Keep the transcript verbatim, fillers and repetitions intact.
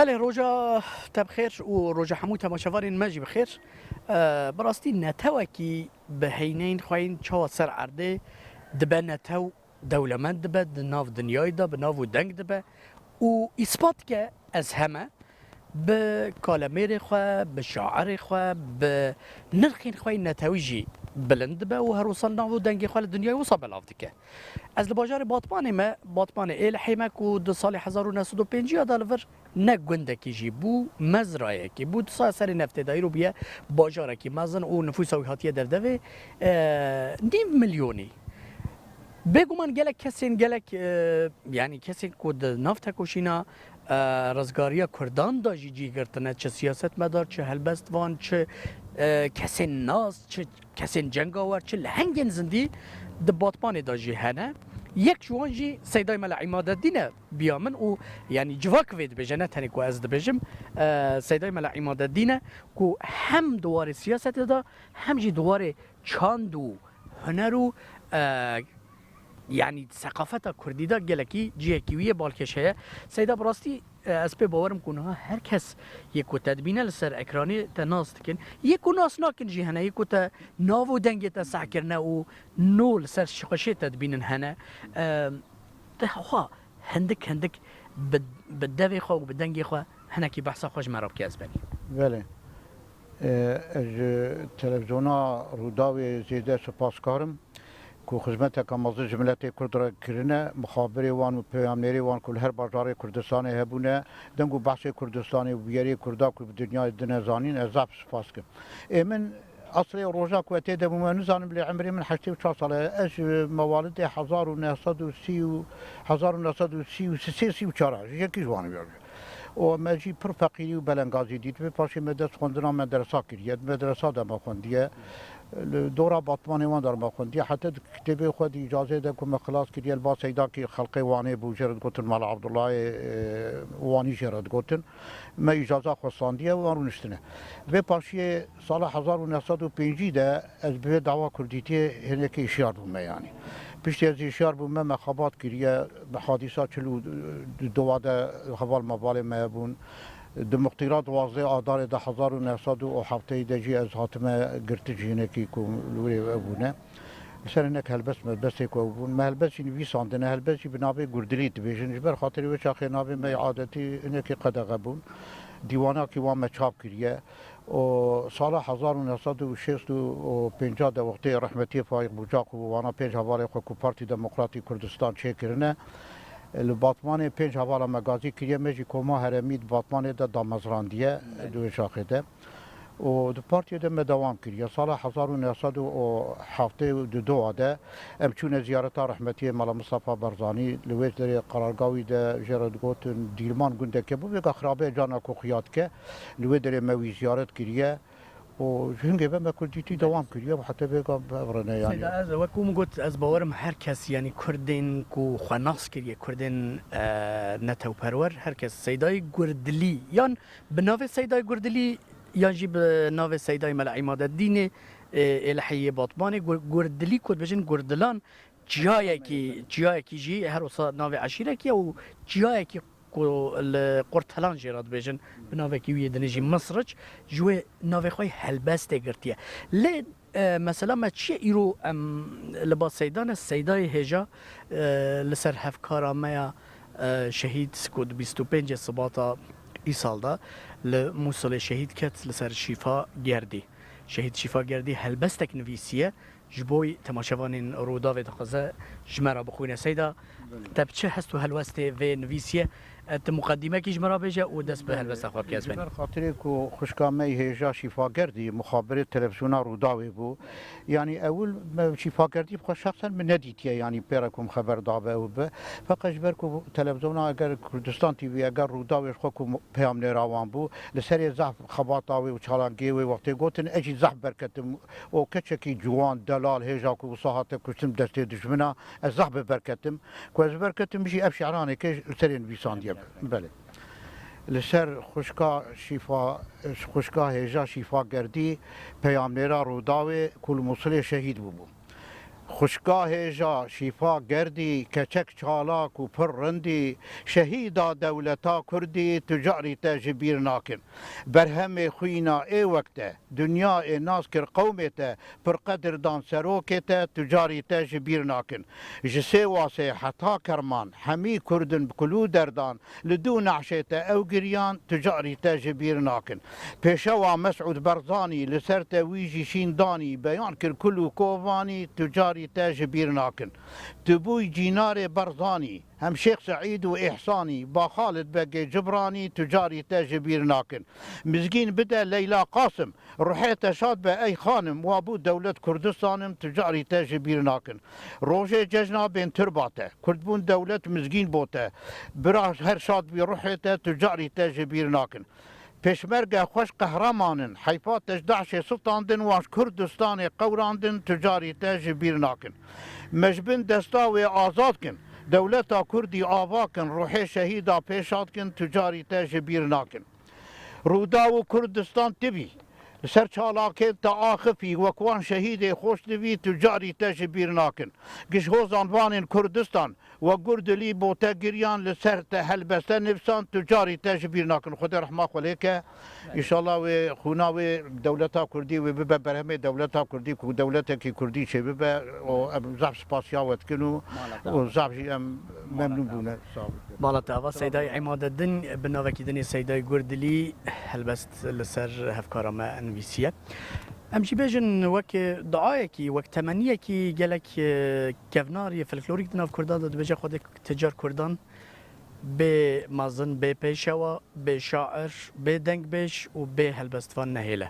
Belê, roja te bi xêr û roja hemû temaşevanên me jî bi xêr. E, bi rastî netewekî bi heyneyên xwe yên çawa ser erdê dibe netew, dewlemend dibe, di nav dinyayê de bi nav û deng dibe û îspat dike ez heme bi kalemêrê xwe, bi şairê xwe, bi nirxên xwe yên netewî jî bilind dibe û her wisa nav û dengê xwe li dinyayê wisa belav dike. Ez li bajarê Batmanê me, Batmanê Êlihê me ku di salê hezar û neh sed û pêncî ya de li vir ne gundekî jî bû, mezrayekî bû, di saya serê neftê de îro bûye bajarekî mezin û nifûsa wî hatiye derdevê, e, nîv milyonî. Bêguman gelek kesên, gelek, e, yanî kesên ku di nav tekoşîna, e, rizgariya Kurdan de jî cî girtine, çi siyasetmedar, çi helbestvan, çi, e, kesên nas, çi kesên cengawer, çi lehengên zindî di Batmanê de jî hene. Yek ji wan jî Seydayê Mela Îmadeddîn e, biya min û, yanî, civak vê dibêje, ne tenê ku ez dibêjim, e, Seydayê Mela Îmadeddîn e ku hem di warê siyasetê de hem jî di warê çand û huner û, e, yanî seqafeta kurdî de gelekî cihekî wî yê balkêş heye. Seyda, bi rastî, e, ez pê bawer im ku niha her kes yê ku te dibîne li ser ekranê te nas dikin. Yê ku nas nakin jî hene, yê ku te nav û dengê te seh kirine û no li ser şixweşê te dibînin hene. E, te xwe hindik hindik bi, bi devê xwe û bi dengê xwe hinekî behsa xwe ji me re bike, ez benî. Belê. E, ez ji televizyona Rûdawê zêde sipaskar im ku xizmeteke mezin ji miletê Kurd re kirine, mixabirê wan û peyamnêrê wan ku li her bajarê Kurdistanê hebûne, deng û behsê Kurdistanê û bûyerê Kurda ku bi dinyayê dine zanîn, ez zaf spas dikim. Ê min, eslê roja ku ez tê de bûme, nizanim, lê emrê min heştê û çar sal e. Ez ji mewalidê hezar û neh sed û sî û, hezar û neh sed û sî û sê sî û çar a, ji yekî ji wan bûme. Û me jî pir feqîrî û belengazî dît. Vê paşê me dest xwendina medresa kiriye. Di medresa de me xwendiye. Li dora Batmanê wan de me xwendiye. Heta di kitêbê xwe di îcazê de ku me xilas kiriye, li ba Seydakî xelqê Wanê bû, jê re digotin Mala Abdullahê, e, Wanî jê re digotin. Me îcaza xwe standiye û wan rûniştine. Vê paşiyê sala hezar û neh sed û pêncî de ez bi vê dawa kurdîtiyê hinekî hişyar bûme, yanî. Piştî ez hişyar bûme, me xebat kiriye, bi hadîsa çil û du de heval mevalê me hebûn. Di muxtîra duwazdeh Adarê de hezar û neh sed û heftê de jî ez hatime girtin ji hinekî ku li wirê ew bûne. Li ser hinek helbest melbestê ku ew bûn. Me helbest jî nivîsandine, helbest jî bi navê Gurdilî dibêjin. Ji ber xatirê wê çaxê navê me yê adetî hinekî qedexe bûn. Dîwanakî wan me çap kiriye. Û sala hezar û neh sed û şêst û pênc de wextê rehmetiyê Faîq Bucak û wana pênc hevalê xwe ku Partî Demokratî Kurdistan çêkirine, li Batmanê pênc hevala me gazî kiriye, me jî koma herêmî di Batmanê de damezrandiye, di wê çaxê de. Û di partiyê de me dewam kiriye. Sala hezar û neh sed û heftê û du de em çûne ziyareta rehmetiyê Mela Mistefa Barzanî, li wê derê qerargawî de jê re digotin Dîlman gundeke bû, vêga xirabe cana ku xuya dike, li wê derê me wî ziyaret kiriye. Û ji hingê ve me kurdîtî dewam kiriye û heta vêga bi ev re ne, yanî. Seyda, ez, wek ku min got, ez bawerim her kes, yanî Kurdên ku xwe nas kiriye, Kurdên, e, netewperwer, her kes Seydayê Gurdilî, yan bi navê Seydayê Gurdilî, yan jî bi navê Seydayê Mela Îmadeddînê, e, Êlihê yê Batmanê, Gur-, Gurdilî ku dibêjin Gurdilan, çiyayekî, çiyayekî jî her wisa navê eşîrekî ye û çiyayekî ku li Qurtelan jê re dibêjin, bi navekî wî yê dinê jî Misriç, ji wê navê xwe yê helbestê girtiye. Lê, e, mesela me çi ye îro em li ba Seyda ne, Seydayê hêja, e, li ser hevkara me ya, e, şehîd ku di bîst û pêncê Sibata îsal de li Mûsilê şehîd ket, li ser Şîfa Gerdî. Şehîd Şîfa Gerdî helbestek nivîsiye. Ji bo temaşevanên Rûdawê dixwaze ji me re bixwîne. Seyda, te bi çi hest û helwestê vê nivîsiye? E, tu muqedîmekî ji me re bêje û dest bi helwesta xwe bike, ez benî. Ji ber xatirê ku xwişka me yê hêja Şîfa Gerdî, muxabirê televizyona Rûdawê bû. Yanî ewil me Şîfa Gerdî bi xwe şexsen min nedîtiye, yanî pê re ku min xeber dabe û bi. Feqet ji ber ku televizyona eger Kurdistan T V, eger Rûdawê ji xwe ku peyamnêra wan bû, li serê zehf xebata wê û çalangiyê wê wextê gotin, ez jî zehf berketim. û keçekî ciwan, delal, hêja ku wisa hate kuştin destê dijmina, ez zehf bi ber ketim. Ku ez bi ber ketim jî ev şi'ranê ke li serê nivîsandiye. Belê. Li ser xwişka Şîfa, xwişka hêja Şîfa Gerdî, peyamnêra Rûdawê ku li Mûsilê şehîd bûbû. Xwişka hêja Şîfa Gerdî, keçek çalak û pir rindî, şehîda dewleta Kurdî, tu carî te ji bîr nakin. Berhemê xwîna ê wek te, dinya ê nas kir qewmê te, pir qedir dan serokê te, tu carî te ji bîr nakin. Ji Sêwasê heta Kerman, hemî Kurd in bi kul û derdan, li dû nehşê te ew giriyan, tu carî te ji bîr nakin. Pêşewa Mesûd Berzanî, li ser te wî jî şîn danî, beyan kir kul û kovanî, tu carî te ji bîr nakin. Tu bûyî cînarê Berzanî, hem Şêx Seîd û Îhsanî, ba Xalid Begê Cibranî, tu carî te ji bîr nakin. Mizgîn bide Leyla Qasim, ruhê te şad be ey xanim, wa bû dewlet Kurdistanim, tu carî te ji bîr nakin. Rojê cejna bên tirba te, Kurdbûn dewlet mizgîn bo te, bira her şad bî ruhê te, tu carî te ji bîr nakin. Pêşmerge xweş qehreman in, heyfa te ji DAIŞê sitandin, wan ji Kurdistanê qewrandin, tu carî te ji bîr nakin. Me ji bin desta wê azad kin, dewleta Kurdî ava kin, ruhê şehîda pê şad kin, tu carî te ji bîr nakin. Rûdaw û Kurdistan tivî, li ser çalakên te axifî, wek wan şehîdê xweş divî, tu carî te ji bîr nakin. Giş hozanvanên Kurdistan, wek Gurdilî bo te giriyan, li ser te helbeste nivîsan, tu carî te ji bîr nakin. Xwedê rehma xwe lê ke. Înşallah wê xûna wê dewleta Kurdî wê bibe berhemê dewleta Kurdî, ku dewletekî Kurdî çê bibe. Û em zaf spasiya we dikin û, Mala te û ava. Zaf jî em Mala memnûn te ava. Bûne. Sağ olun. Mala te ava. Seydayê Îmadedin, bi navekî dinê Seydayê Gurdilî, helbest li ser hevkara me nivîsiye. Em jî bêjin wek duayekî, wek temenniyekî gelek, e, kevnar yê folklorîk di nav Kurdan de dibêje, Xwedê tecar Kurdan bê mezin, bê pêşewa, bê şair, bê dengbêj û bê helbestvan nehêle.